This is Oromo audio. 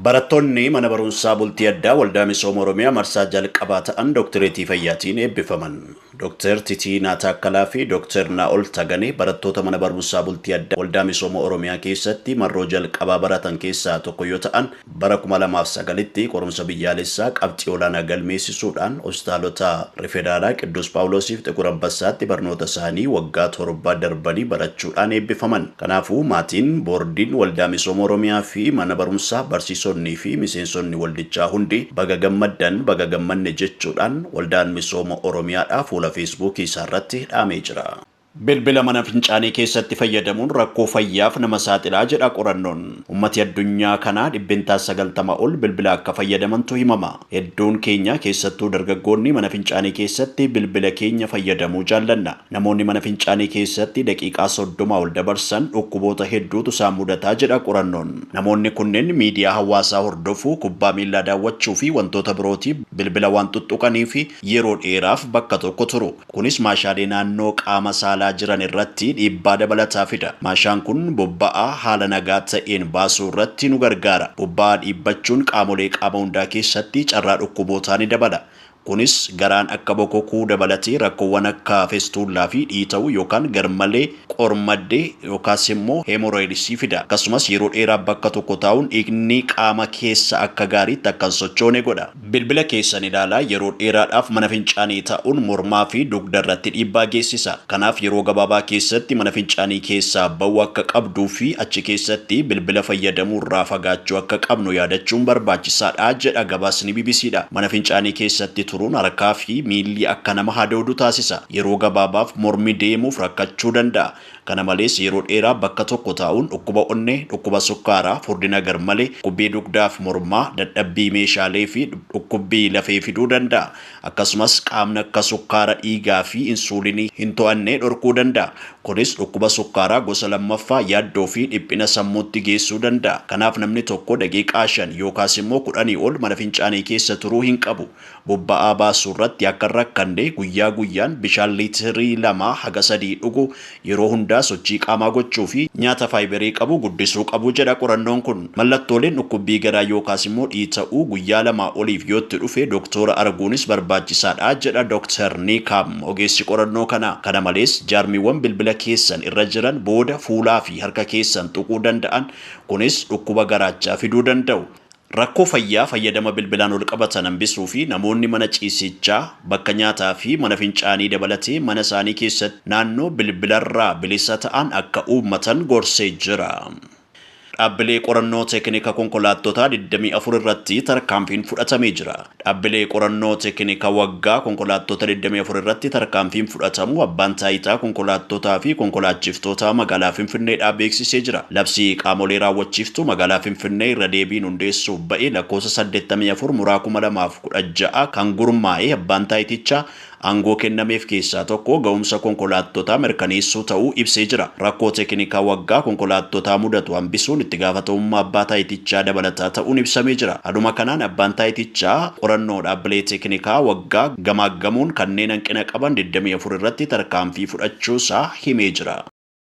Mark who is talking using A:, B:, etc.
A: Barattoonni mana barumsaa bultii addaa Waldaa Misooma Oromiyaa marsaa jalqabaa ta'an dooktireetii fayyaatiin eebbifaman. Dooktar Titiinaa Taakkalaa fi Dooktar Naa'ol Taganee barattoota mana barumsaa bultii addaa Waldaa Misooma Oromiyaa keessatti marroo jalqabaa baratan keessaa tokko yoo ta'an, bara 2009tti qorumsa biyyaalessaa qabxii olaanaa galmeessisuudhaan hospitaalota Rifedaalaa, Qidduus Phaawulosii fi Xiqur Ambassaatti barnoota isaanii waggaa 7 darbanii barachuudhaan eebbifaman. Kanaafuu maatiin, boordiin Waldaa Misooma Oromiyaa fi mana barumsaa, barsiisonnii fi miseensonni waldichaa hundi baga gammaddan, baga gammanne jechuudhaan Waldaan Misooma Oromiyaadhaa fuula Feesbuukii isaarratti dhaamee jira. Bilbila mana fincaanii keessatti fayyadamuun rakkoo fayyaaf nama saaxilaa jedha qorannoon. Ummati addunyaa kanaa 90% ol bilbila akka fayyadamantu himama. Hedduun keenya, keessattuu dargaggoonni, mana fincaanii keessatti bilbila keenya fayyadamuu jaallanna. Namoonni mana fincaanii keessatti daqiiqaa 30 ol dabarsan dhukkuboota hedduutu isaan mudataa jedha qorannoon. Namoonni kunneen miidiyaa hawaasaa hordofuu, kubbaa miillaa daawwachuu fi wantoota birootiif bilbila waan tuttuqaniif yeroo dheeraaf bakka tokko turu. Kunis maashaalee naannoo qaama saalaa jiran irratti dhiibbaa dabalataa fida. Maashaan kun bobba'aa haala nagaa ta'een baasuu irratti nu gargaara. Bobba'aa dhiibbachuun qaamolee qaama hundaa keessatti carraa dhukkubootaa ni dabala. Kunis garaan akka bokokuu dabalatee rakkoowwan akka festuullaa fi dhiita'uu yookaan garmalee qormaddee yookaas immoo hemorrhoids fida. Akkasumas yeroo dheeraaf bakka tokko taa'uun dhiigni qaama keessa akka gaariitti akka hin sochoone godha. Bilbila keessan ilaalaa yeroo dheeraadhaaf mana fincaanii taa'uun mormaa fi dugda irratti dhiibbaa geessisa. Kanaaf yeroo gabaabaa keessatti mana fincaanii keessaa ba'uu akka qabduu fi achi keessatti bilbila fayyadamuu irraa fagaachuu akka qabnu yaadachuun barbaachisaadha jedha gabaasni BBCdha. Mana fincaanii keessatti turuun harkaa fi miilli akka nama hadoodu taasisa. Yeroo gabaabaaf mormi deemuuf rakkachuu danda'a. Kana malees yeroo dheeraa bakka tokko taa'uun dhukkuba onnee, dhukkuba sukkaaraa, furdina garmalee, dhukkubbii dugdaa fi mormaa, dadhabbii meeshaalee fi dhukkubbii lafee fiduu danda'a. Akkasumas qaamni akka sukkaara dhiigaa fi insuulinii hin to'anne dhorkuu danda'a. Kunis dhukkuba sukkaaraa gosa lammaffaa, yaaddoo fi dhiphina sammuutti geessuu danda'a. Kanaaf namni tokko daqiiqaa 5 yookaas immoo 10 ol mana fincaanii keessa turuu hin qabu. Bobba'aa baasuu irratti akka hin rakkanne guyyaa guyyaan bishaan liitirii 2 haga 3 dhuguu, yeroo hundaa sochii qaamaa gochuu fi nyaata faayibarii qabu guddisuu qabu jedha qorannoon kun. Mallattooleen dhukkubbii garaa yookaas immoo dhiita'uu guyyaa lamaa oliif yoo itti dhufe doktoora arguunis barbaachisaadha jedha Dr. Niikaam, ogeessi qorannoo kanaa. Kana malees jaarmiiwwan bilbila keessan irra jiran booda fuulaa fi harka keessan tuquu danda'an, kunis dhukkuba garaachaa fiduu danda'u. Rakkoo fayyaa fayyadama bilbilaan walqabatan hambisuu fi namoonni mana ciisichaa, bakka nyaataa fi mana fincaanii dabalatee mana isaanii keessatti naannoo bilbilarraa bilisa ta'an akka uummatan gorsee jira. Dhaabbilee qorannoo teeknika konkolaattotaa 24 irratti tarkaanfiin fudhatamee jira. Dhaabbilee qorannoo teeknika waggaa konkolaattota 24 irratti tarkaanfiin fudhatamuu Abbaan Taayitaa Konkolaattotaa fi Konkolaachiftootaa Magaalaa Finfinneedhaa beeksisee jira. Labsii qaamolee raawwachiiftuu magaalaa Finfinnee irra deebiin hundeessuuf ba'e lakkoofsa 84 muraa 2016 kan gurmaa'e abbaan taayitichaa aangoo kennameef keessaa tokko ga'umsa konkolaattotaa mirkaneessuu ta'uu ibsee jira. Rakkoo teeknikaa waggaa konkolaattotaa mudatu hambisuun itti gaafatamummaa abbaa taayitichaa dabalataa ta'uun ibsamee jira. Haaluma kanaan abbaan taayitichaa qorannoo dhaabbilee teeknikaa waggaa gamaaggamuun kanneen hanqina qaban 24 irratti tarkaanfii fudhachuusaa himee jira.